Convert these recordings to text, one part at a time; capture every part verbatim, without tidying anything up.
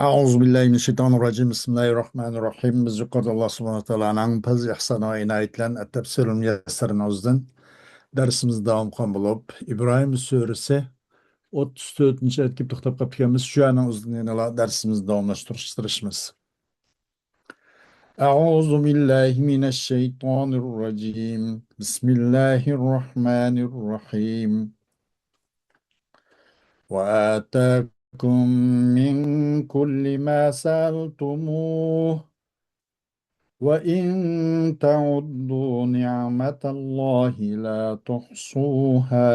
أعوذ بالله من الشيطان الرجيم. بسم الله الرحمن الرحيم. بىز يۇقىرىدا ئاللا سۇبھانەھۇ ۋە تائالانىڭ پەزلى ئىھسانى ۋە ئىنايىتى بىلەن ئەت-تەفسىرۇل مۇيەسسەر مەۋزۇسىدىن دەرسىمىزنى داۋام قىلغان بولۇپ، ئىبراھىم سۈرىسى ئوتتۇز تۆتىنچى ئايەتكە توختاپ قاپتىكەنمىز. شۇ ئايەتنىڭ ئۆزىدىن يەنىلا دەرسىمىزنى داۋاملاشتۇرۇشقا تىرىشىمىز. أعوذ بالله من الشيطان الرجيم. بسم الله الرحمن الرحيم. وآتاكم من كل ما سألتموه وإن تعدوا نعمة الله لا تحصوها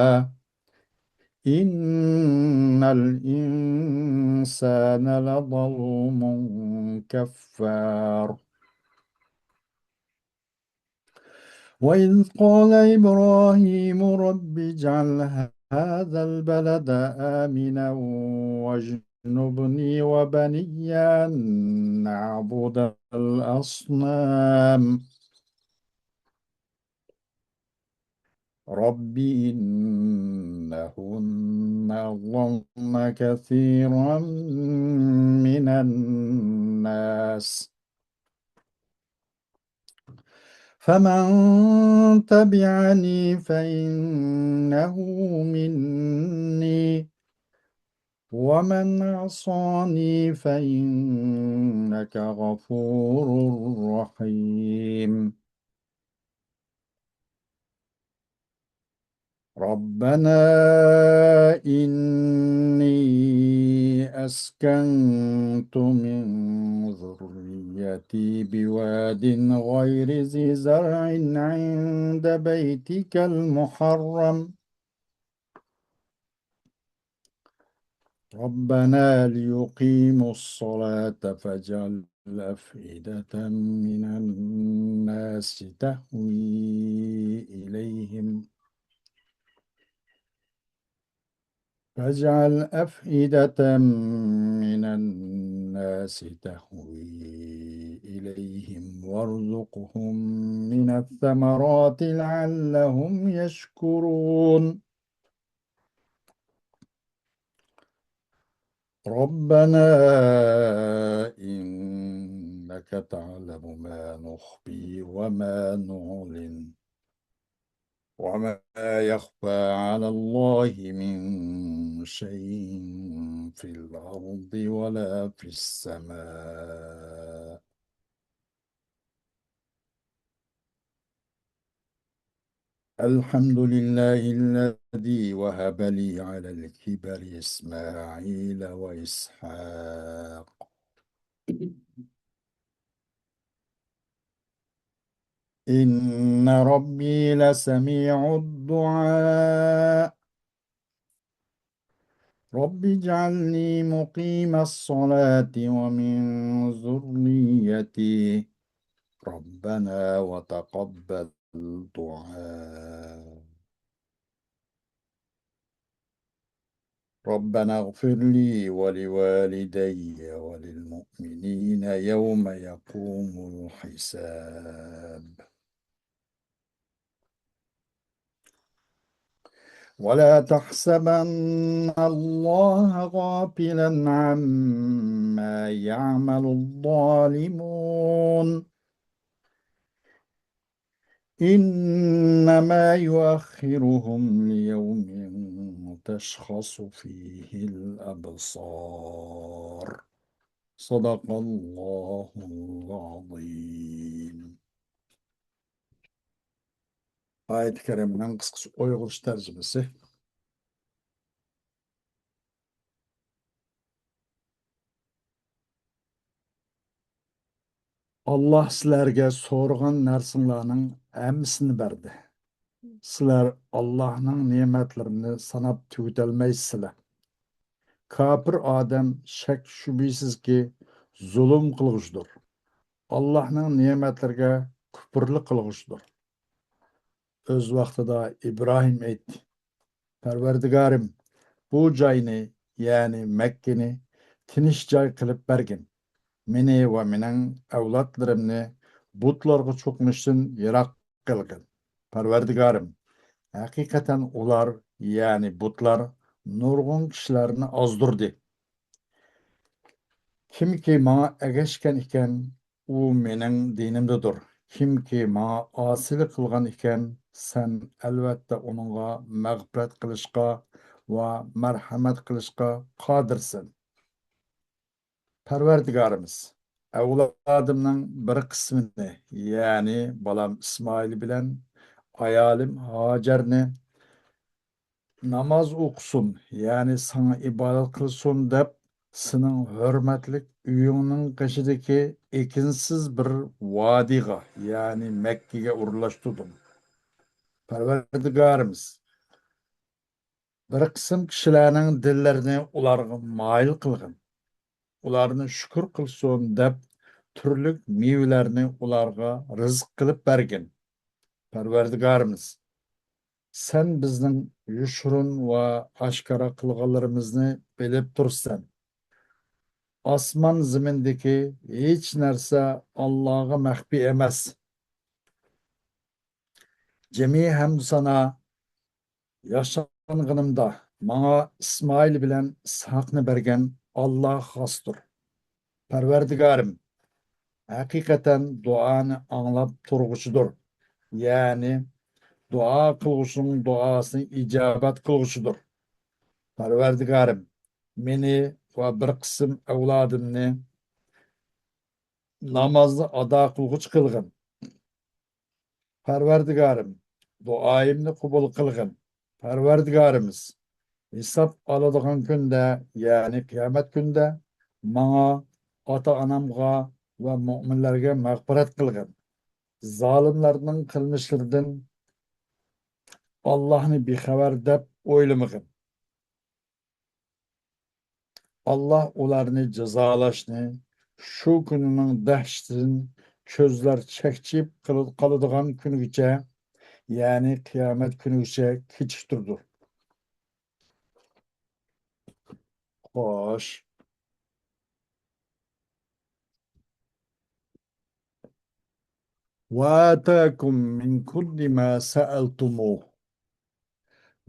إن الإنسان لظلوم كفار. وإذ قال إبراهيم رب اجعل هذا البلد آمنا واجنبني وبني أن نعبد الأصنام. رب إنهن أضللن كثيرا من الناس فمن تبعني فإنه مني ومن عصاني فإنك غفور رحيم. ربنا إني أسكنت من ذريتي بواد غير ذي زرع عند بيتك المحرم ربنا ليقيموا الصلاة فاجعل أفئدة من الناس تهوي إليهم فاجعل أفئدة من الناس تهوي إليهم وارزقهم من الثمرات لعلهم يشكرون. ربنا إنك تعلم ما نخفي وما نعلن وما يخفى على الله من شيء في الأرض ولا في السماء. الحمد لله الذي وهب لي على الكبر إسماعيل وإسحاق إن ربي لسميع الدعاء. رب اجعلني مقيم الصلاة ومن ذريتي. ربنا وتقبل دعاء. ربنا اغفر لي ولوالدي وللمؤمنين يوم يقوم الحساب. ولا تحسبن الله غافلا عما يعمل الظالمون إنما يؤخرهم ليوم تشخص فيه الأبصار. صدق الله العظيم. ئايەتى كەرىمىنىڭ قىسقىچە ئۇيغۇرچە تەرجىمىسى. ئاللاھ سىلەرگە سورىغان نەرسىڭلارنىڭ ھەممىسىنى بەردى. سىلەر ئاللاھنىڭ نېمەتلىرىنى ساناپ تۈگىتەلمەيسىلەر. كاپىر ئادەم شەك-شۈبھىسىزكى زۇلۇم قىلغۇچىدۇر. ئاللاھنىڭ نېمەتلىرىگە كۇپۇرلۇق قىلغۇچىدۇر. ئۆز ۋاقتىدا ئىبراھىم ئېيتتى: پەرۋەردىگارىم، بۇ جاينى، يەنى مەككىنى تىنچ جاي قىلىپ بەرگىن. مېنى ۋە مېنىڭ ئەۋلادلىرىمنى بۇتلارغا چوقۇنۇشتىن يىراق قىلغىن. پەرۋەردىگارىم، ھەقىقەتەن ئۇلار، يەنى بۇتلار نۇرغۇن كىشىلەرنى ئازدۇردى. كىمكى ماڭا ئەگەشكەن ئىكەن، ئۇ مېنىڭ دىنىمدىدۇر. كىمكى ماڭا ئاسىيلىق قىلغان ئىكەن، سەن ئەلۋەتتە ئۇنىڭغا مەغپىرەت قىلىشقا ۋە مەرھەمەت قىلىشقا قادىرسەن. پەرۋەردىگارىمىز، ئەۋلادىمنىڭ بىر قىسمىنى، يەنى بالام ئىسمائىل بىلەن ئايالىم ھاجەرنى ناماز ئوقۇسۇن، يەنى ساڭا ئىبادەت قىلسۇن دەپ، سېنىڭ ھۆرمەتلىك ئۆيۈڭنىڭ قېشىدىكى ئېكىنسىز بىر ۋادىغا، يەنى مەككىگە ئورۇنلاشتۇردۇم. پەرۋەردىگارىمىز، بىر قىسىم كىشىلەرنىڭ دىللىرىنى ئۇلارغا مايىل قىلغىن. ئۇلارنى شۈكۈر قىلسۇن دەپ، تۈرلۈك مېۋىلەرنى ئۇلارغا رىزىق قىلىپ بەرگىن. پەرۋەردىگارىمىز، سەن بىزنىڭ يوشۇرۇن ۋە ئاشكارا قىلغانلىرىمىزنى بىلىپ تۇرىسەن. ئاسمان زېمىندىكى ھېچ نەرسە ئاللاغا مەخپىي ئەمەس. جىمى ھەمدۇسانا ياشانغىنىمدا ماڭا ئىسمائىل بىلەن ئىسھاقنى بەرگەن ئاللا خاستۇر. پەرۋەردىگارىم، ھەقىقەتەن دۇئانى ئاڭلاپ تۇرغۇچىدۇر. يەنى دۇئا قىلغۇچىنىڭ دۇئاسىنى ئىجابەت قىلغۇچىدۇر. پەرۋەردىگارىم، مېنى ۋە بىر قىسىم ئەۋلادىمنى نامازنى ئادا قىلغۇچى قىلغىن. پەرۋەردىگارىم، دۇئايىمنى قوبۇل قىلغىن. پەرۋەردىگارىمىز، ھېساب ئالىدىغان كۈندە، يەنى قىيامەت كۈندە ماڭا، ئاتا-ئانامغا ۋە مۆمىنلەرگە مەغپىرەت قىلغىن. زالىملارنىڭ قىلمىشلىرىدىن ئاللاھنى بىخەۋەر دەپ ئويلىمىغىن. ئاللا ئۇلارنى جازالاشنى شۇ كۈنىنىڭ دەھشىتىدىن كۆزلەر چەكچىيىپ قېلىدىغان كۈنگىچە، يەنى قىيامەت كۈنىگىچە كېچىكتۈرىدۇ. خوش. وآتاكم من كل ما سألتموه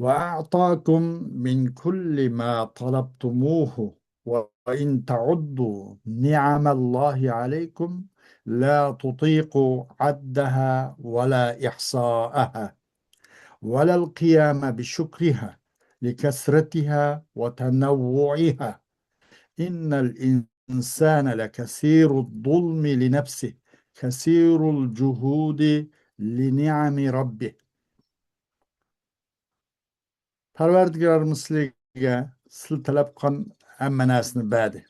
وأعطاكم من كل ما طلبتموه وإن تعدوا نعم الله عليكم لا تطيقوا عدها ولا إحصاءها ولا القيام بشكرها لكثرتها وتنوعها إن الإنسان لكثير الظلم لنفسه كثير الجحود لنعم ربه. پەرۋەردىگارىمىز سىلەرگە سىلەر تەلەپ قىلغان ھەممە نەرسىنى بەردى.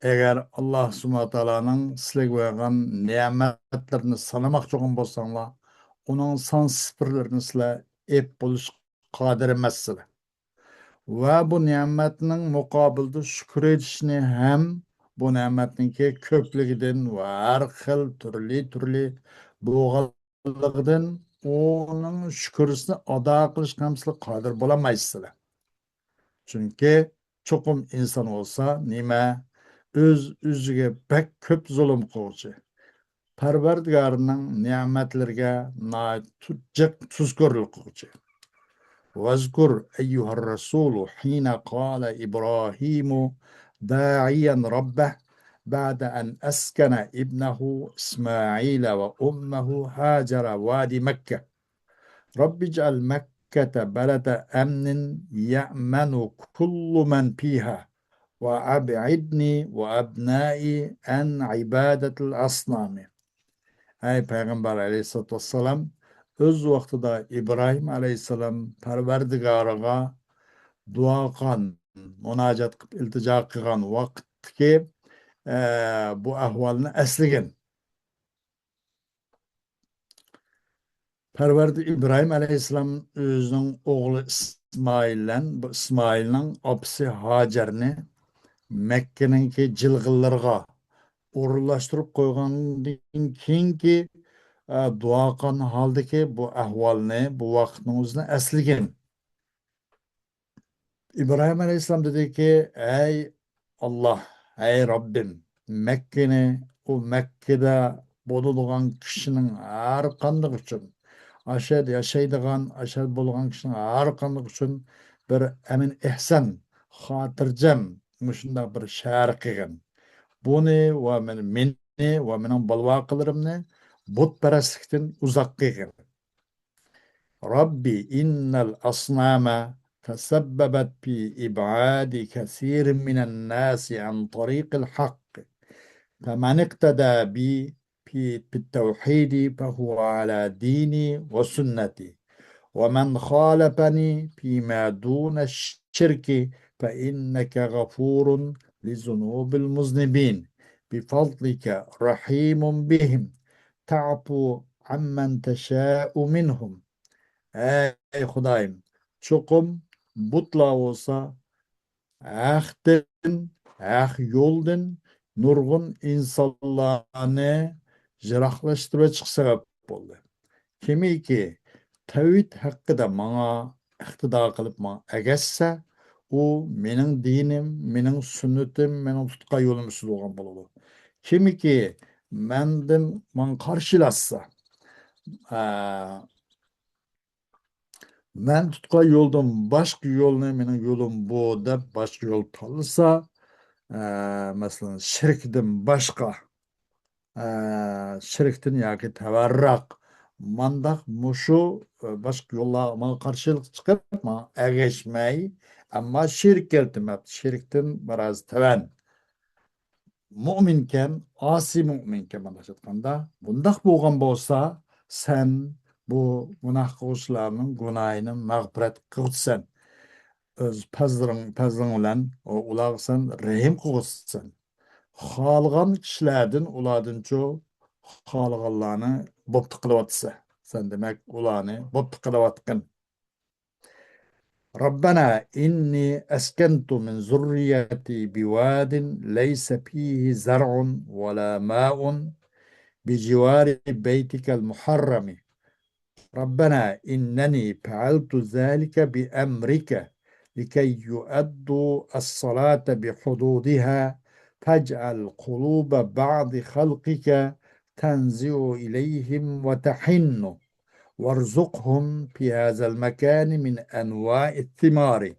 ئەگەر ئاللا سۇبھانەھۇ ۋە تائالانىڭ سىلەرگە بەرگەن نېمەتلىرىنى سانىماقچى بولغان بولساڭلار، ئۇنىڭ سانسىز سىپىرلىرىنى سىلەر ئېيتىپ بولۇشقا قادىر ئەمەسسىلەر. ۋە بۇ نېمەتنىڭ مۇقابىلىدا شۈكۈر ئېيتىشنى ھەم بۇ نېمەتنىڭكى كۆپلۈكىدىن ۋە ھەر خىل تۈرلى-تۈرلى بولغانلىقىدىن ئۇنىڭ شۈكرىسىنى ئادا قىلىشقا ھەم سىلەر قادىر بولالمايسىلەر. چۈنكى چوقۇم ئىنسان بولسا نېمە، ئۆز-ئۆزىگە بەك كۆپ زۇلۇم قىلغۇچى، پەرۋەردىگارىنىڭ نېمەتلىرىگە ناھايىتى جىق تۇزكورلۇق قىلغۇچى. واذكر أيها الرسول حين قال إبراهيم داعيا ربه بعد أن أسكن ابنه إسماعيل وأمه هاجر وادي مكة رب اجعل مكة بلد أمن يأمن كل من فيها وأبعدني وأبنائي عن عبادة الأصنام. ئەي پەيغەمبەر ئەلەيھىسسالاتۇ ۋەسسالام، ئۆز ۋاقتىدا ئىبراھىم ئەلەيھىسسالام پەرۋەردىگارىغا دۇئا قىلغان، مۇناجات قىلىپ ئىلتىجا قىلغان ۋاقىتتىكى، ئە، بۇ ئەھۋالنى ئەسلىگىن. پەرۋەردە ئىبراھىم ئەلەيھىسسالام ئۆزىنىڭ ئوغلى ئىسمائىل بىلەن بۇ ئىسمائىلنىڭ ئاپىسى ھاجەرنى مەككىنىڭكى جىلغىلىرىغا ئورۇنلاشتۇرۇپ قويغاندىن كېيىنكى، ئە، دۇئا قىلغان ھالدىكى بۇ ئەھۋالنى، بۇ ۋاقىتنىڭ ئۆزىنى ئەسلىگىن. ئىبراھىم ئەلەيھىسسالام دېدىكى، ئەي ئاللا، ئەي رەببىم، مەككىنى، ئۇ مەككىدە بولىدىغان كىشىنىڭ ھەر قاندىقى ئۈچۈن، ئاشۇ يەردە ياشايدىغان، ئاشۇ يەردە بولغان كىشىنىڭ ھەر قاندىقى ئۈچۈن بىر ئەمىن ئېھسان، خاتىرجەم، مۇشۇنداق بىر شەھەر قىلغىن. بۇنى ۋە مېنى، مېنى ۋە مېنىڭ بالىۋاقىلىرىمنى بۇتپەرەسلىكتىن ئۇزاق قىلغىن. رب إن الأصنام تسببت في إبعاد كثير من الناس عن طريق الحق، فمن اقتدى بي في، في التوحيد فهو على ديني وسنتي، ومن خالفني فيما دون الشرك فإنك غفور لذنوب المذنبين، بفضلك رحيم بهم، تعفو عمن تشاء منهم. ئەي خۇدايىم، چوقۇم بۇتلار بولسا ھەقتىن، ھەق يولدىن نۇرغۇن ئىنسانلارنى يىراقلاشتۇرۇۋېتىشقا سەۋەب بولدى. كىمكى تەۋھىد ھەققىدە ماڭا ئىقتىدا قىلىپ ماڭا ئەگەشسە، ئۇ مېنىڭ دىنىم، مېنىڭ سۈننىتىم، مېنىڭ تۇتقان يولۇم ئۈستىدە بولغان بولىدۇ. كىمكى مەندىن ماڭا قارشىلاشسا، ئە، مەن تۇتقان يولدىن باشقا يولنى مېنىڭ يولۇم بۇ دەپ باشقا يول تاللىسا، ئە، مەسىلەن، شىركتىن باشقا، ئە، شىركتىن ياكى تەۋەررۇق، مانداق مۇشۇ، ئە، باشقا يوللار ماڭا قارشىلىق چىقىپ، ماڭا ئەگەشمەي، ئەمما شىرك كەلتۈرمەپتۇ. شىركتىن بىراز تۆۋەن. مۆمىنكەن، ئاسىي مۆمىنكەن، مۇنداق ئېيتقاندا. بۇنداق بولغان بولسا، سەن بۇ گۇناھ قىلغۇچىلارنىڭ گۇناھىنى مەغپىرەت قىلغۇچىسەن. ئۆز پەزلىرىڭ، پەزلىڭ بىلەن ئۇ-، ئۇلارغا سەن رەھىم قىلغۇچىسەن. خالىغان كىشىلەردىن ئۇلاردىنچۇ خالىغانلارنى بوپتۇ قىلىۋاتىسەن. سەن دېمەك ئۇلارنى بوپتۇ قىلىۋاتقىن. ربنا إني أسكنت من ذريتي بواد ليس فيه زرع ولا ماء بجوار بيتك المحرم. ربنا إنني فعلت ذلك بأمرك لكي يؤدوا الصلاة بحدودها فاجعل قلوب بعض خلقك تنزع إليهم وتحن وارزقهم في هذا المكان من أنواع الثمار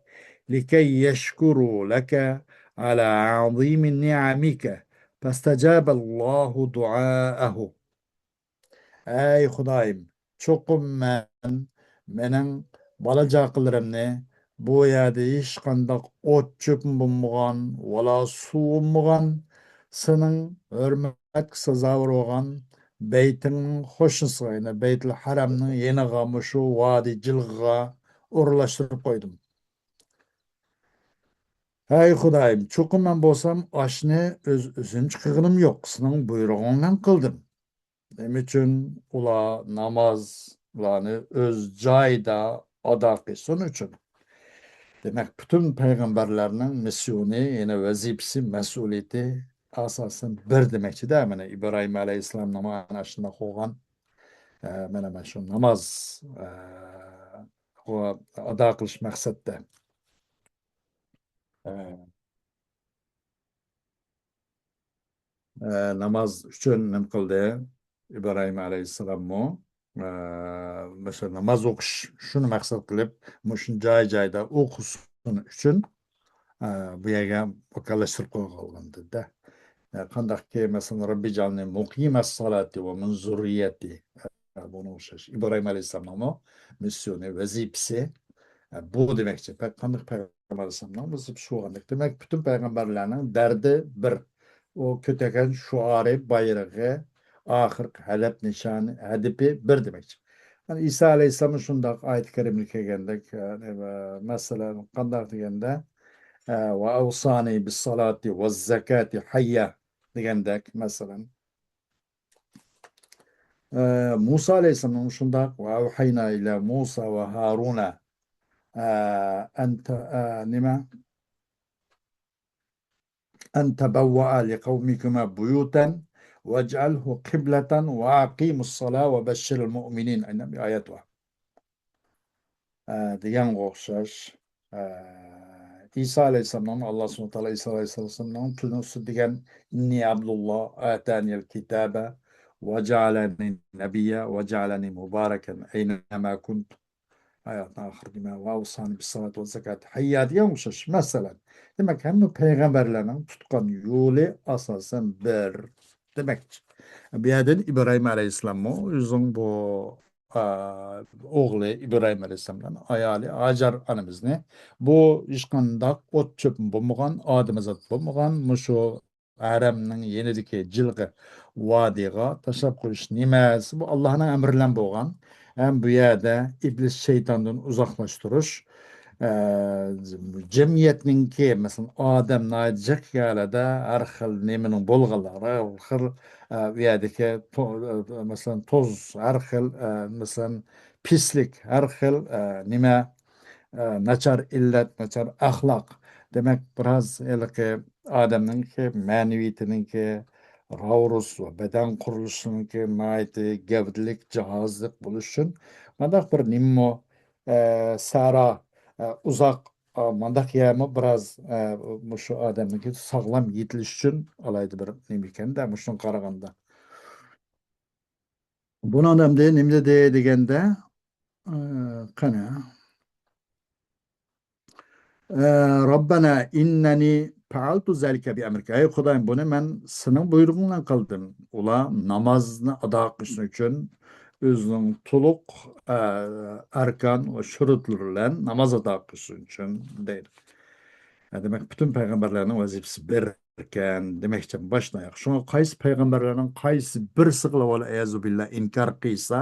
لكي يشكروا لك على عظيم نعمك، فاستجاب الله دعاءه. ئەي خۇدايىم، چوقۇم مەن مېنىڭ بالا-چاقىلىرىمنى بۇ يەردە ھېچقانداق ئوت-چۆپمۇ بولمىغان، ۋالا سۇ بولمىغان، سېنىڭ ھۆرمەتكە سازاۋەر بولغان بەيتىڭنىڭ قوشنىسىغا، يەنى بەيتۇل ھەرەمنىڭ يېنىغا، مۇشۇ ۋادى جىلغىغا ئورۇنلاشتۇرۇپ قويدۇم. ھەي خۇدايىم، چوقۇم مەن بولسام ئاشنى ئۆز ئۆزۈمچە قىلغىنىم يوق، سېنىڭ بۇيرۇغۇڭ بىلەن قىلدىم. نېمە ئۈچۈن؟ ئۇلار نامازلارنى ئۆز جايىدا ئادا قىلسۇن ئۈچۈن. دېمەك، پۈتۈن پەيغەمبەرلەرنىڭ مىسسىيونى، يەنى ۋەزىپىسى، مەسئۇلىيىتى ئاساسەن بىر دېمەكچىدە. مانا ئىبراھىم ئەلەيھىسسالامنىڭ مانا شۇنداق بولغان، ئە، مانا، مانا شۇ ناماز، ئە، ئادا قىلىش مەقسەتتە. ئە، ئە، ناماز ئۈچۈن نېمە قىلدى؟ ئىبراھىم ئەلەيھىسسالاممۇ، ئە، مەسىلەن، ناماز ئوقۇش شۇنى مەقسەت قىلىپ، مۇشۇنى جاي-جايدا ئوقۇسۇن ئۈچۈن، ئە، بۇ يەرگە ۋاكالەتلەشتۈرۈپ قويغانلىقىدە. ئە، قانداقكى، مەسىلەن، رەببى جەلنى مۇقىمەس سالاتى ۋە مىن زۇررىيەتى. بۇنىڭغا ئوخشاش ئىبراھىم ئەلەيھىسسالامنىڭمۇ مىسسىيونى، ۋەزىپىسى، ئە، بۇ دېمەكچى. پەقەت قانداق پەيغەمبەر ئەلەيھىسسالامنىڭ ۋەزىپىسى شۇ بولغاندەك. دېمەك، پۈتۈن پەيغەمبەرلەرنىڭ دەردى بىر. ئۇ كۆتەرگەن شوئارى، بايرىقى، ئاخىرقى ھەدەپ نىشانى، ھەدىپى بىر دېمەكچى. يەنى ئىسا ئەلەيھىسسالاممۇ شۇنداق ئايەت كەرىمىدە كەلگەندەك، يەنى، مەسىلەن، قانداق دېگەندە، ئە، ۋە ئەۋسانى بىسسالاتى ۋەززاكاتى ھەييا دېگەندەك، مەسىلەن. ئە، مۇسا ئەلەيھىسسالامنىڭ شۇنداق، ۋە ئەۋھەينا ئىلە مۇسا ۋە ھارۇنە، ئە، ئەن تە-، ئە، نېمە؟ ئەن تەبەۋۋەئە لىقەۋمىكۇمە بۇيۇتەن ۋەجئەلھۇ قىبلەتەن ۋە ئەقىمۇسسالا ۋە بەششىرىل مۇئمىنىن. ئايەت بار. ئە، دېگەنگە ئوخشاش، ئە، ئىسا ئەلەيھىسسالامنىڭ، ئاللا سۇبھانەھۇ ۋە تائالا ئىسا ئەلەيھىسسالامنىڭ تىلىنىڭ ئۈستىدە دېگەن، «ئىننى ئەبدۇللا، ئاتانىيەل كىتابە، ۋە جەئەلەنى نەبىيە، ۋە جەئەلەنى مۇبارەكەن، ئەينەما كۇنت.» ھاياتنىڭ ئاخىرىدا نېمە، ۋە ئەۋسانى بىسسالاتى ۋەززاكاتى ھەييا دېگەن ئوخشاش. مەسىلەن، دېمەك، ھەممە پەيغەمبەرلەرنىڭ تۇتقان يولى ئاساسەن بىر دېمەكچى. بۇ يەردىن ئىبراھىم ئەلەيھىسسالاممۇ ئۆزىنىڭ بۇ، ئا، ئوغلى ئىبراھىم ئەلەيھىسسالام بىلەن ئايالى ھاجەر ئانىمىزنى، بۇ ھېچقانداق ئوت چۆپ بولمىغان، ئادىمىزات بولمىغان، مۇشۇ ھەرەمنىڭ يېنىدىكى جىلغا ۋادىغا تاشلاپ قويۇش نېمە؟ بۇ ئاللاھنىڭ ئەمرى بىلەن بولغان. ھەم بۇ يەردە ئىبلىس شەيتاندىن ئۇزاقلاشتۇرۇش، ئە، جەمئىيەتنىڭكى، مەسىلەن، ئادەم ناھايىتى جىق يەرلەردە ھەر خىل نېمىنىڭ بولغانلىقى، ھەر خىل، ئە، ئۇ يەردىكى تو-، ئە، مەسىلەن، توز، ھەر خىل، ئە، مەسىلەن، پىسلىك، ھەر خىل، ئە، نېمە، ئە، ناچار ئىللەت، ناچار ئەخلاق. دېمەك، بىراز ھېلىقى ئادەمنىڭكى مەنىۋىيىتىنىڭكى راۋرۇس ۋە بەدەن قۇرۇلۇشىنىڭكى ناھايىتى گەۋدىلىك، جاھازلىق بولۇش ئۈچۈن مانداق بىر نېمىمۇ، ئە، سەھرا، ئە، ئۇزاق، ئا، مانداق يەرمۇ بىراز، ئە، مۇشۇ ئادەمنىڭكى ساغلام يېتىلىش ئۈچۈن ئالاھىدە بىر نېمە ئىكەن-دە، مۇشۇنىڭغا قارىغاندا. بۇنىڭ ئەمدى نېمە دېدى دېگەندە، ئە، قېنى. ئە، رەببەنا ئىننەنى پەئەلتۇ زەلىكە بىئەمرىكە. ئەي خۇدايىم، بۇنى مەن سېنىڭ بۇيرۇقۇڭ بىلەن قىلدىم. ئۇلار نامازنى ئادا قىلىش ئۈچۈن ئۆزىنىڭ تولۇق، ئە، ئەركان ۋە شۇرۇتلىرى بىلەن ناماز ئادا قىلىش ئۈچۈن دەيدۇ. ئە، دېمەك، پۈتۈن پەيغەمبەرلەرنىڭ ۋەزىپىسى بىر ئىكەن دېمەكچى باشتىن ئاياغ. شۇڭا قايسى پەيغەمبەرلەرنىڭ قايسى بىرسىگىلا ۋەل ئىيازۇ بىللا ئىنكار قىلسا،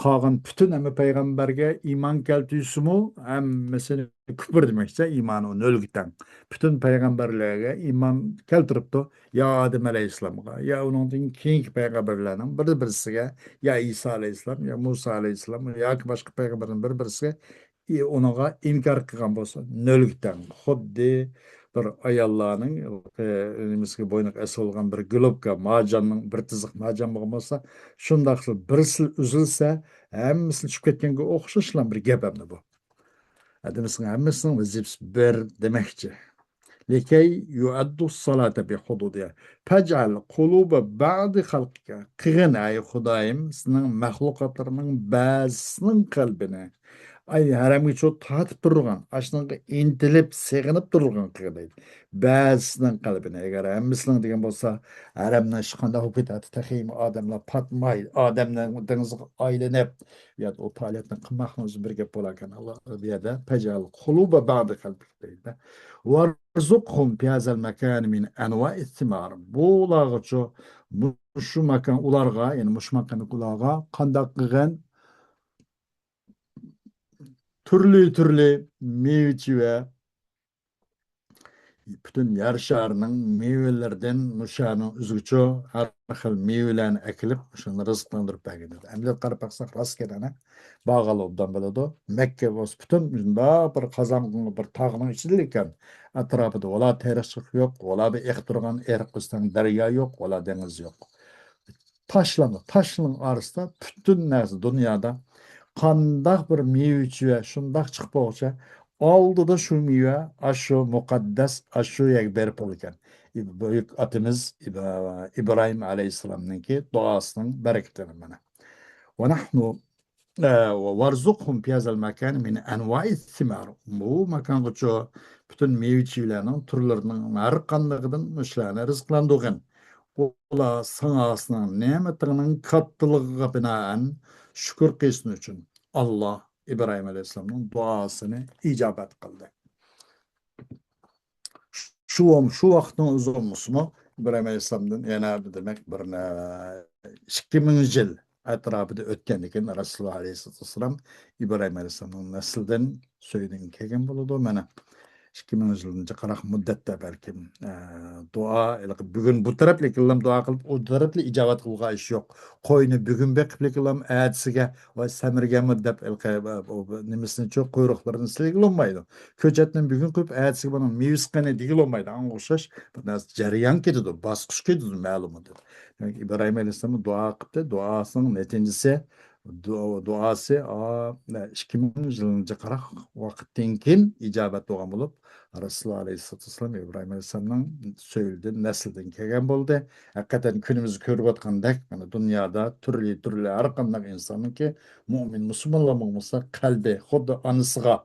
قالغان پۈتۈن ھەممە پەيغەمبەرگە ئىمان كەلتۈرسىمۇ، ھەممىسىنى كۇپۇر دېمەكچە، ئىمانى نۆلگە تەڭ. پۈتۈن پەيغەمبەرلەرگە ئىمان كەلتۈرۈپتۇ. يا ئادەم ئەلەيھىسسالامغا، يا ئۇنىڭدىن كېيىنكى پەيغەمبەرلەرنىڭ بىر بىرسىگە، يا ئىسا ئەلەيھىسسالام، يا مۇسا ئەلەيھىسسالام، ياكى باشقا پەيغەمبەرنىڭ بىر بىرسىگە ئى، ئۇنىڭغا ئىنكار قىلغان بولسا، نۆلگە تەڭ. خۇددى بىر ئاياللارنىڭ، ئى، نېمىسىگە، بوينىغا ئېسىۋالغان بىر گولوبكا، مارجاننىڭ، بىر تىزىق مارجان بولغان بولسا، شۇنداق بىرسى ئۈزۈلسە، ھەممىسى چۈشۈپ كەتكەنگە ئوخشاشلا بىر گەپ ئەمدى بۇ. ئادەمنىڭ ھەممىسىنىڭ ۋەزىپىسى بىر دېمەكچى. لىكەي يۇئەددۇ سالاتا بىھۇدۇدىھا. فەجئەل قۇلۇبە بەئدى خەلقىكە. قىلغىن، ئەي خۇدايىم، سېنىڭ مەخلۇقاتلىرىنىڭ بەزىسىنىڭ قەلبىنى، ئەي ھەرەمگە چۇ تارتىپ تۇرىدىغان، ئاشۇنىڭغا ئىنتىلىپ، سېغىنىپ تۇرىدىغان قىلغىن دەيدۇ. بەزىسىنىڭ قەلبىنى، ئەگەر ھەممىسىنىڭ دېگەن بولسا، ھەرەمنىڭ ئىشى قانداق بولۇپ كېتەتتى، تېخىمۇ ئادەملەر پاتماي، ئادەمنىڭ دېڭىزىغا ئايلىنىپ، يا ئۇ پائالىيەتنى قىلماقنىڭ ئۆزى بىر گەپ بولاركەن. ئاللا بۇ يەردە فەجئەل قۇلۇبە بەئدى خەلقىكە دەيدۇ. ۋەرزۇقھۇم فى ھازەل مەكانى مىن ئەنۋائىس سىمار. بۇلارغىچۇ، مۇشۇ ماكان ئۇلارغا، يەنى مۇشۇ ماكاندىكى ئۇلارغا قانداق قىلغىن؟ تۈرلى تۈرلى مېۋە-چېۋە، پۈتۈن يەر شارىنىڭ مېۋىلىرىدىن مۇشۇ يەرنىڭ ئۆزىگىچۇ ھەر خىل مېۋىلەرنى ئەكېلىپ، شۇنى رىزىقلاندۇرۇپ بەرگەن ئىدى. ئەمدى قاراپ باقساق، راستكەن ئەنە، بارغانلار ئوبدان بىلىدۇ. مەككە بولسا پۈتۈن مۇنداق بىر قازانغا، بىر تاغنىڭ ئىچىدىلا ئىكەن. ئەتراپىدا ۋالا تېرىقچىلىق يوق، ۋالا بىر ئېقىپ تۇرغان ئېرىق ئۆستەڭ دەريا يوق، ۋالا دېڭىز يوق. تاشلامدا، تاشلىنىڭ ئارىسىدا پۈتۈن نەرسە دۇنيادا قانداق بىر مېۋە-چېۋە شۇنداق چىقىپ بولغۇچە، ئالدىدا شۇ مېۋە، ئاشۇ مۇقەددەس، ئاشۇ يەرگە بېرىپ بولىدىكەن. ئىب-، بۈيۈك ئاتىمىز ئىب-، ئىبراھىم ئەلەيھىسسالامنىڭكى دۇئاسىنىڭ بەرىكىتىنى مانا. ۋە نەھنۇ، ئە، ۋە ۋەرزۇقھۇم فى ھازەل مەكانى مىن ئەنۋائىس سىمار. بۇ ماكانغىچۇ پۈتۈن مېۋە-چېۋىلەرنىڭ تۈرلىرىنىڭ ھەر قاندىقىدىن مۇشۇلارنى رىزىقلاندۇرغىن. ئۇلار ساڭا سېنىڭ نېمىتىڭنىڭ كاتتىلىقىغا بىنائەن شۈكۈر قىلسۇن ئۈچۈن، ئاللا ئىبراھىم ئەلەيھىسسالامنىڭ دۇئاسىنى ئىجابەت قىلدى. شۇ، شۇ ۋاقىتنىڭ ئۆزى بولمىسىمۇ، ئىبراھىم ئەلەيھىسسالامدىن يەنە، دېمەك، بىر نە-، ئىككى مىڭ يىل ئەتراپىدا ئۆتكەندىن كېيىن، رەسۇلۇللا ئەلەيھىسسالاتۇ ۋەسسالام ئىبراھىم ئەلەيھىسسالامنىڭ نەسلىدىن، سۆيىدىن كەلگەن بولىدۇ. مانا، ئىككى مىڭ يىلدىن جىقراق مۇددەتتە بەلكىم، ئە، دۇئا، ھېلىقى بۈگۈن بۇ تەرەپلىكىنلام دۇئا قىلىپ، ئۇ تەرەپلىك ئىجابەت قىلغان ئىش يوق. قوينى بۈگۈن بېقىپلىكىنلام ئەتىسىگە، ۋاي، سەمرىگەنمۇ دەپ، ھېلىقى، ئۇ نېمىسىنىچۇ، قۇيرۇقلىرىنى سىلىگىلى بولمايدۇ. كۆچەتنى بۈگۈن قويۇپ، ئەتىسىگە بۇنىڭ مېۋىسى قېنى دېگىلى بولمايدۇ. ئاڭغا ئوخشاش بىر نەرسە جەريان كېتىدۇ، باسقۇچ كېتىدۇ، مەلۇم ئۇ. دېمەك، ئىبراھىم ئەلەيھىسسالام دۇئا قىپتۇ، دۇئاسىنىڭ نەتىجىسى دۇ-، دۇئاسى، ئا، ئىككى مىڭ يىلدىن جىقراق ۋاقىتتىن كېيىن ئىجابەت بولغان بولۇپ، رەسۇلۇللاھ ئەلەيھىسسالاتۇ ۋەسسالام ئىبراھىم ئەلەيھىسسالامنىڭ سۆيلىدىن، نەسلىدىن كەلگەن بولدى. ھەقىقەتەن كۈنىمىزدە كۆرۈۋاتقاندەك، مانا دۇنيادا تۈرلى، تۈرلى ھەر قانداق ئىنساننىڭكى، مۇئمىن، مۇسۇلمانلار بولمىسا، قەلبى خۇددى ئانىسىغا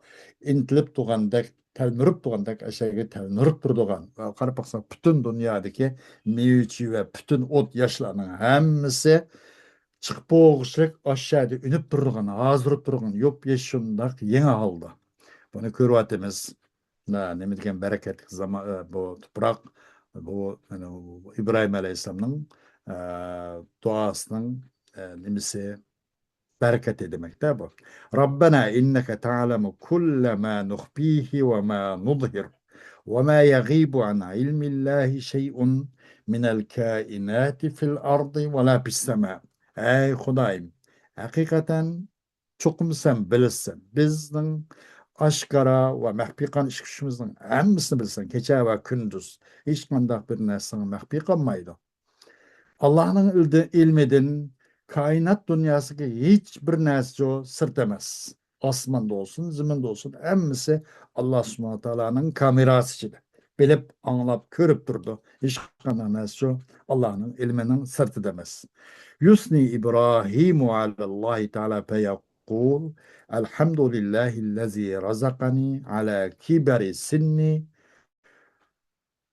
ئىنتىلىپ تۇرغاندەك، تەلمۈرۈپ تۇرغاندەك، ئەشەگە تەلمۈرۈپ تۇرىدىغان. قاراپ باقساق، پۈتۈن دۇنيادىكى مېۋىچى ۋە پۈتۈن ئوت ياشلارنىڭ ھەممىسى چىقىپ بولغۇچىلىك ئاشۇ يەردە ئۈنۈپ تۇرىدىغان، ھازىر تۇرغان يوپيېشىل شۇنداق يېڭى ھالدا. بۇنى كۆرۈۋاتىمىز. نېمە دېگەن بەرىكەتلىك زامان، بۇ تۇپراق، بۇ، يەنى ئىبراھىم ئەلەيھىسسالامنىڭ، ئە، دۇئاسىنىڭ، ئە، نېمىسى، بەرىكىتى دېمەكتە بۇ. ربنا إنك تعلم كل ما نخفيه وما نظهر وما يغيب عن علم الله شيء من الكائنات في الأرض ولا في السماء. ئەي خۇدايىم، ھەقىقەتەن چوقۇم سەن بىلىسەن. بىزنىڭ ئاشكارا ۋە مەخپىي قىلغان ئىش-كۈچىمىزنىڭ ھەممىسىنى بىلىسەن. كېچە ۋە كۈندۈز ھېچقانداق بىر نەرسە ساڭا مەخپىي قالمايدۇ. ئاللاھنىڭ ئىلدى-، ئىلمىدىن كائىنات دۇنياسىدىكى ھېچ بىر نەرسە سىرت ئەمەس. ئاسماندا بولسۇن، زېمىندا بولسۇن، ھەممىسى ئاللا سۇبھانەھۇ ۋە تائالانىڭ كامېراسى ئىچىدە. بىلىپ، ئاڭلاپ، كۆرۈپ تۇرىدۇ. ھېچقانداق نەرسە ئاللانىڭ ئىلمىنىڭ سىرتىدا ئەمەس. يثني إبراهيم على الله تعالى فيقول: الحمد لله الذي رزقني على كبر سني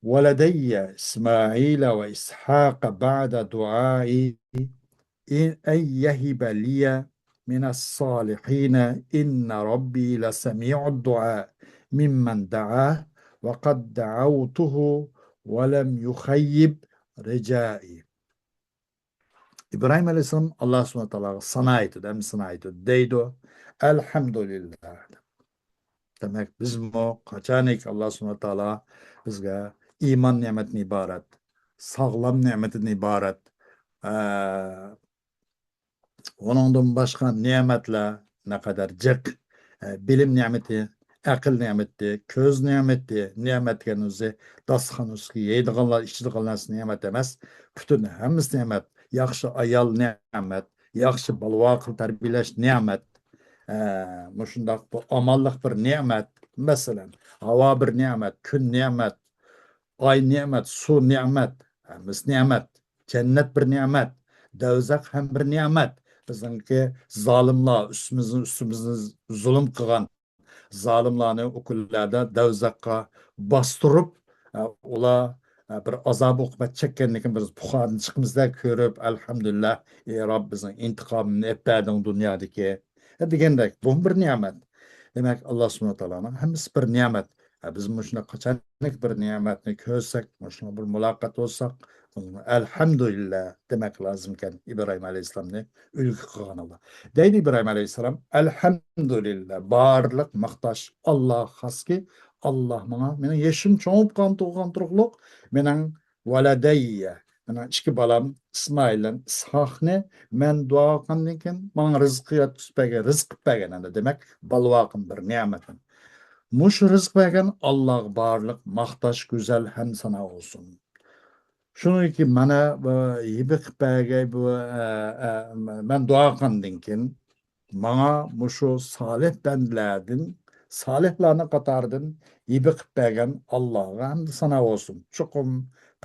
ولدي إسماعيل وإسحاق بعد دعائي أن يهب لي من الصالحين إن ربي لسميع الدعاء ممن دعا وقد دعوته ولم يخيب رجائي. ئىبراھىم ئەلەيھىسسالام ئاللا سۇبھانەھۇ ۋە تائالاغا سانا ئېيتىدۇ، ھەمدۇ سانا ئېيتىدۇ، دەيدۇ. ئەلھەمدۇلىللا. دېمەك، بىزمۇ قاچانكى ئاللا سۇبھانەھۇ ۋە تائالا بىزگە ئىمان نېمەتتىن ئىبارەت، ساغلام نېمەتتىن ئىبارەت، ئە، ئۇنىڭدىن باشقا نېمەتلەر نەقەدەر جىق، ئە، بىلىم نېمىتى، ئەقىل نېمىتى، كۆز نېمىتى، نېمەت دېگەن ئۆزى داستىخان ئۈستىگە يەيدىغانلار، ئىچىدىغان نەرسە نېمەت ئەمەس، پۈتۈن ھەممىسى نېمەت، ياخشى ئايال نېمەت، ياخشى بالا-ۋاقىل تەربىيەلەش نېمەت، ئە، مۇشۇنداق بۇ ئامانلىق بىر نېمەت، مەسىلەن، ھاۋا بىر نېمەت، كۈن نېمەت، ئاي نېمەت، سۇ نېمەت، ھەممىسى نېمەت. جەننەت بىر نېمەت، دوزاخ ھەم بىر نېمەت. بىزنىڭكى زالىملار ئۈستىمىزنى، ئۈستىمىزنى زۇلۇم قىلغان زالىملارنى ئۇ كۈنلەردە دوزاخقا باستۇرۇپ، ئە، ئۇلار، ئە، بىر ئازاب-ئوقۇبەت چەككەندىن كېيىن بىز پۇخادىن چىقىمىزدا كۆرۈپ، ئەلھەمدۇلىللا، ئى رەب، بىزنىڭ ئىنتىقامىمىزنى ئېلىپ بەردىڭ دۇنيادىكى. دېگەندەك، بۇمۇ بىر نېمەت. دېمەك، ئاللا سۇبھانەھۇ ۋە تائالانىڭ ھەممىسى بىر نېمەت. ھە، بىز مۇشۇنداق قاچانكى بىر نېمەتنى كۆرسەك، مۇشۇنىڭغا بىر مۇلاقات بولساق، ئەلھەمدۇلىللا دېمەك لازىمكەن، ئىبراھىم ئەلەيھىسسالامنى ئۈلگە قىلغىنىدا. دەيدۇ ئىبراھىم ئەلەيھىسسالام، ئەلھەمدۇلىللا، بارلىق ماختاش ئاللاغا خاسكى، ئاللا ماڭا، مېنىڭ يېشىم چوڭىيىپ قالغان تۇرۇقلۇق، مېنىڭ ۋەلەدەييە، مېنىڭ ئىككى بالام ئىسمائىل بىلەن ئىسھاقنى مەن دۇئا قىلغاندىن كېيىن ماڭا رىزىق يەتكۈزۈپ بەرگەن، رىزىق قىلىپ بەرگەن ئەمدى، دېمەك، بالىۋاقىم بىر نېمەتىم. مۇشۇ رىزىق بەرگەن ئاللاغا بارلىق ماختاش، گۈزەل ھەمد سانا بولسۇن. شۇنىڭكى مانا بۇ ھىبە قىلىپ بەرگەن بۇ، ئە، ئە، مەن دۇئا قىلغاندىن كېيىن ماڭا مۇشۇ سالىھ بەندىلەردىن، سالىھلارنىڭ قاتارىدىن ھىبە قىلىپ بەرگەن ئاللاغا ھەمدۇ سانا بولسۇن. چوقۇم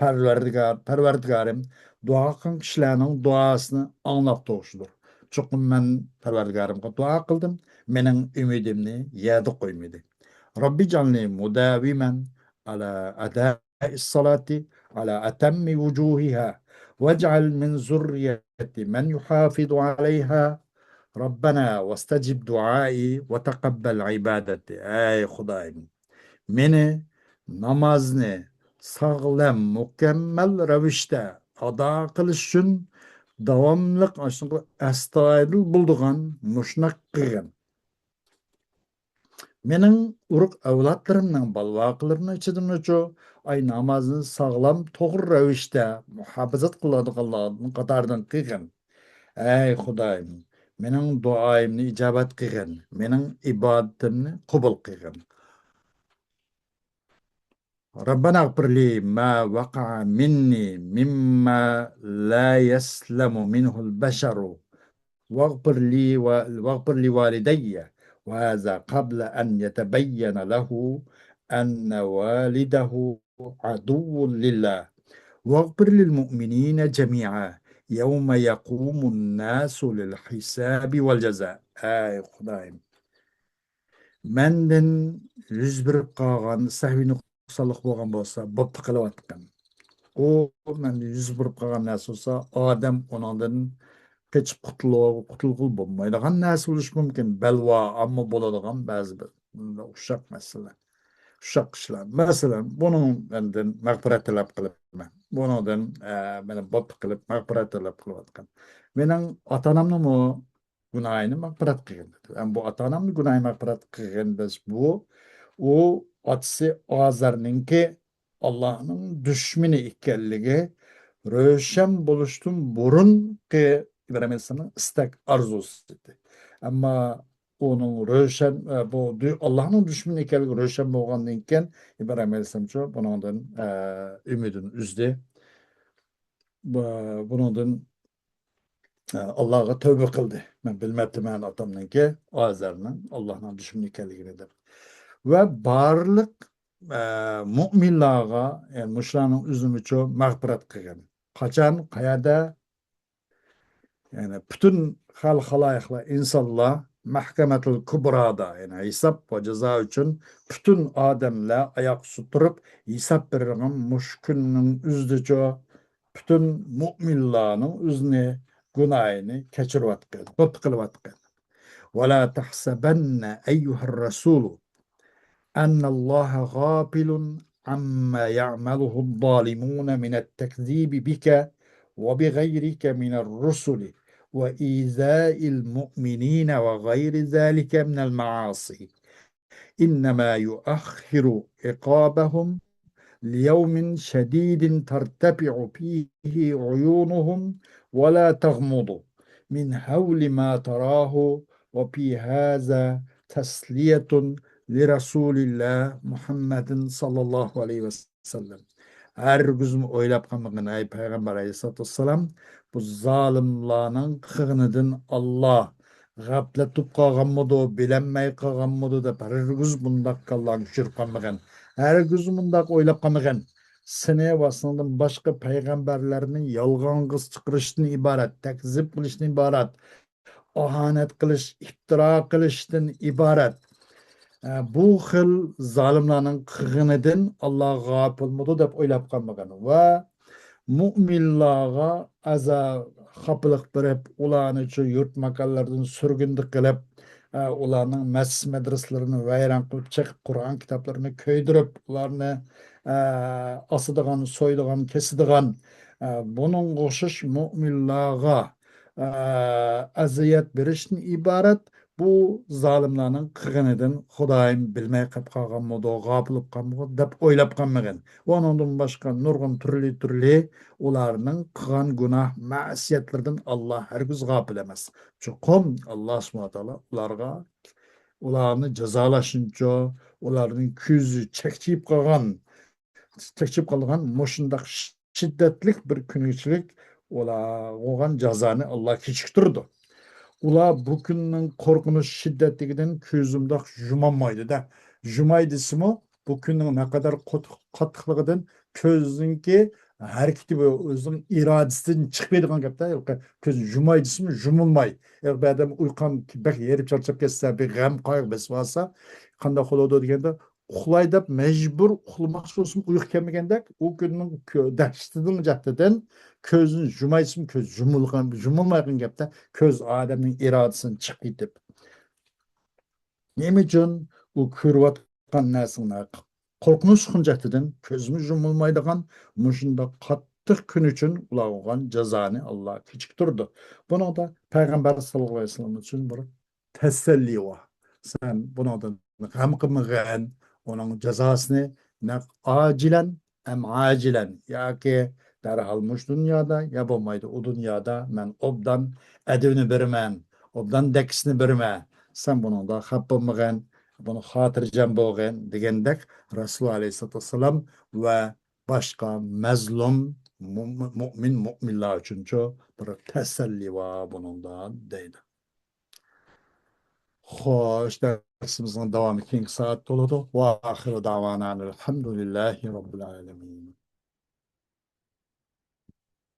پەرۋەردىگار، پەرۋەردىگارىم دۇئا قىلغان كىشىلەرنىڭ دۇئاسىنى ئاڭلاپ تۇرغۇچىدۇر. چوقۇم مەن پەرۋەردىگارىمغا دۇئا قىلدىم، مېنىڭ ئۈمىدىمنى يەردە قويمىدى. رەببىجئەلنى مۇداۋىمەن ئەلا ئەدا الصلاة على أتم وجوهها واجعل من ذريتي من يحافظ عليها ربنا واستجب دعائي وتقبل عبادتي. ئەي خۇدايىم، مېنى نامازنى ساغلام، مۇكەممەل رەۋىشتە ئادا قىلىش ئۈچۈن داۋاملىق ئاشۇنىڭغا ئەستايىدىل بولىدىغان مۇشۇنداق قىلغىن. مېنىڭ ئۇرۇق ئەۋلادلىرىمنىڭ، بالىۋاقلىرىمنىڭ ئىچىدىنمۇچۇ، ئاي، نامازنى ساغلام، توغرا رەۋىشتە مۇھاپىزەت قىلىدىغانلارنىڭ قاتارىدىن قىلغىن. ئەي خۇدايىم، مېنىڭ دۇئايىمنى ئىجابەت قىلغىن، مېنىڭ ئىبادىتىمنى قوبۇل قىلغىن. ربنا اغفر لي ما وقع مني مما لا يسلم منه البشر. واغفر لي و-، واغفر لوالدي، وهذا قبل أن يتبين له أن والده عدو لله. واغفر للمؤمنين جميعا يوم يقوم الناس للحساب والجزاء. ئەي خۇدايىم، مەندىن يۈز بېرىپ قالغان سەھۋىي نۇقسانلىق بولغان بولسا، بوپتۇ قېلىۋاتقان. ئۇ مەندىن يۈز بېرىپ قالغان نەرسە بولسا، ئادەم ئۇنىڭدىن قېچىپ قۇتۇلۇ-، قۇتۇلغىلى بولمايدىغان نەرسە بولۇشى مۇمكىن. بەلۋا، ئەمما بولىدىغان بەزى بىر ئۇششاق مەسىلە. ئۇششاق ئىشلار. مەسىلەن، بۇنىڭ مەندىن مەغپىرەت تەلەپ قىلىمەن. بۇنىڭدىن، ئە، مېنى بوپتۇ قىلىپ مەغپىرەت تەلەپ قىلىۋاتقان. مېنىڭ ئاتا-ئانامنىمۇ گۇناھىنى مەغپىرەت قىلغىن دېدى. ئەمما بۇ ئاتا-ئانامنى گۇناھى مەغپىرەت قىلغىن دېسە، بۇ، ئۇ ئاتىسى ئازەرنىڭكى ئاللاھنىڭ دۈشمىنى ئىكەنلىكى روشەن بولۇشتىن بۇرۇنقى ئىبراھىم ئەلەيھىسسالامنىڭ ئىستەك ئارزۇسى ئىدى. ئەمما ئۇنىڭ روشەن، ئە، بۇ دۈ-، ئاللاھنىڭ دۈشمىنى ئىكەنلىكى روشەن بولغاندىن كېيىن ئىبراھىم ئەلەيھىسسالامچۇ بۇنىڭدىن، ئە، ئۈمىدىنى ئۈزدى. بۇ-، بۇنىڭدىن، ئە، ئاللاغا تەۋبە قىلدى. مەن بىلمەپتىمەن ئاتامنىڭكى ئازەرنىڭ ئاللاھنىڭ دۈشمىنى ئىكەنلىكىنى دەپ. ۋە بارلىق، ئە، مۇئمىنلارغا، يەنى مۇشۇلارنىڭ ئۆزىنىچۇ مەغپىرەت قىلغىن. قاچان، قەيەردە؟ يەنى پۈتۈن خەلق خالايىقلار، ئىنسانلار مەھكەمەتۇل كۇبرادا، يەنى ھېساب ۋە جازا ئۈچۈن پۈتۈن ئادەملەر ئاياغ ئۈستىدە تۇرۇپ ھېساب بېرىدىغان مۇشۇ كۈننىڭ ئۆزىدىچۇ پۈتۈن مۇئمىنلارنىڭ ئۆزىنى گۇناھىنى كەچۈرۈۋاتقان، بوپتۇ قىلىۋاتقان. ولا تحسبن أيها الرسول أن الله غافل عما يعمله الظالمون من التكذيب بك وبغيرك من الرسل وإيذاء المؤمنين وغير ذلك من المعاصي. إنما يؤخر عقابهم ليوم شديد ترتفع فيه عيونهم ولا تغمض من هول ما تراه وفي هذا تسلية لرسول الله محمد صلى الله عليه وسلم. ھەرگىزمۇ ئويلاپ قالمىغىن، ئەي پەيغەمبەر ئەلەيھىسسالاتۇ ۋەسسالام، بۇ زالىملارنىڭ قىلغىنىدىن ئاللا غەپلەت تۇتۇپ قالغانمىدۇ، بىلەلمەي قالغانمىدۇ دەپ ھەرگىز بۇنداق كاللاڭ چۈشۈرۈپ قالمىغىن. ھەرگىز مۇنداق ئويلاپ قالمىغىن. سېنى ۋە سېنىڭدىن باشقا پەيغەمبەرلەرنى يالغانغا چىقىرىشتىن ئىبارەت، تەكزىپ قىلىشتىن ئىبارەت، ئاھانەت قىلىش، ئىپتىرا قىلىشتىن ئىبارەت. ئە، بۇ خىل زالىملارنىڭ قىلغىنىدىن ئاللا غاپىلمىدۇ دەپ ئويلاپ قالمىغىن. ۋە مۇئمىنلارغا ئەزا، خاپىلىق بېرىپ، ئۇلارنى شۇ يۇرت ماكانلىرىدىن سۈرگۈندە قىلىپ، ئە، ئۇلارنىڭ مەسچىت مەدرىسىلىرىنى ۋەيران قىلىپ چىقىپ، قۇرئان كىتابلىرىنى كۆيدۈرۈپ، ئۇلارنى، ئە، ئاسىدىغان، سويىدىغان، كېسىدىغان، ئە، بۇنىڭغا ئوخشاش مۇئمىنلارغا، ئە، ئەزىيەت بېرىشتىن ئىبارەت بۇ زالىملارنىڭ قىلغىنىدىن خۇدايىم بىلمەي قېلىپ قالغانمىدۇ، غاپىل بولۇپ قالمىدۇ دەپ ئويلاپ قالمىغىن. ئۇنىڭدىن باشقا نۇرغۇن تۈرلى تۈرلى ئۇلارنىڭ قىلغان گۇناھ مەسىيەتلىرىدىن ئاللا ھەرگىز غاپىل ئەمەس. چوقۇم ئاللا سۇبھانەھۇ ۋە تائالا ئۇلارغا، ئۇلارنى جازالاشنىچۇ، ئۇلارنىڭ كۆزى چەكچىيىپ قالغان، چەكچىيىپ قالغان مۇشۇنداق شىددەتلىك بىر كۈنگىچىلىك ئۇلار بولغان جازانى ئاللا كېچىكتۈرىدۇ. ئۇلار بۇ كۈننىڭ قورقۇنچ شىددەتلىكىدىن كۆزى مۇنداق يۇمالمايدۇ-دە. يۇماي دېسىمۇ، بۇ كۈننىڭ نەقەدەر قوت-، قاتتىقلىقىدىن كۆزنىڭكى ھەرىكىتى بۇ ئۆزىنىڭ ئىرادىسىدىن چىقمايدىغان گەپتە. كۆز يۇماي دېسىمۇ يۇمۇلماي. يا بىر ئادەم ئۇيقۇم بەك ھېرىپ چارچاپ كەتسە، بىر غەم قايغۇ بېسىپ ئالسا، قانداق بولىدۇ دېگەندە، ئۇخلاي دەپ مەجبۇر ئۇخلىماقچى بولسىمۇ ئۇيقۇ كەلمىگەندەك، ئۇ كۈننىڭ كۆ-، دەھشىتىنىڭ جەھىتىدىن كۆزىنى يۇمايسىمۇ كۆز يۇمۇلغان، يۇمۇلمايدىغان گەپتە، كۆز ئادەمنىڭ ئىرادىسىدىن چىقىپ كېتىپ. نېمە ئۈچۈن ئۇ كۆرۈۋاتقان نەرسىنىڭ قورقۇنچلۇق جەھىتىدىن كۆزىمۇ يۇمۇلمايدىغان مۇشۇنداق قاتتىق كۈن ئۈچۈن ئۇلارغا بولغان جازانى ئاللا كېچىكتۈرىدۇ. بۇنىڭدا پەيغەمبەر ساللاللاھۇ ئەلەيھى ۋەسەللەم ئۈچۈن بىر تەسەللى بار. سەن بۇنىڭدىن غەم قىلمىغىن، ئۇنىڭ جازاسىنى نەق ئاجىلەن ئەم ئاجىلەن، ياكى دەرھال مۇشۇ دۇنيادا، يا بولمايدۇ ئۇ دۇنيادا مەن ئوبدان ئەدىۋىنى بېرىمەن، ئوبدان دەككىسىنى بېرىمەن. سەن بۇنىڭدا خەپ بولمىغىن، بۇنى خاتىرجەم بولغىن دېگەندەك رەسۇل ئەلەيھىسسالاتۇ ۋەسسالام ۋە باشقا مەزلۇم مۇ-، مۇئمىن، مۇئمىنلار ئۈچۈنچۇ بىر تەسەللى بار بۇنىڭدا دەيدۇ. خوش، دەرسىمىزنىڭ داۋامى كېيىنكى سائەتتە بولىدۇ. ۋە ئاخىرۇ دەۋانا ئەلھەمدۇلىللاھى رەببىل ئالەمىن.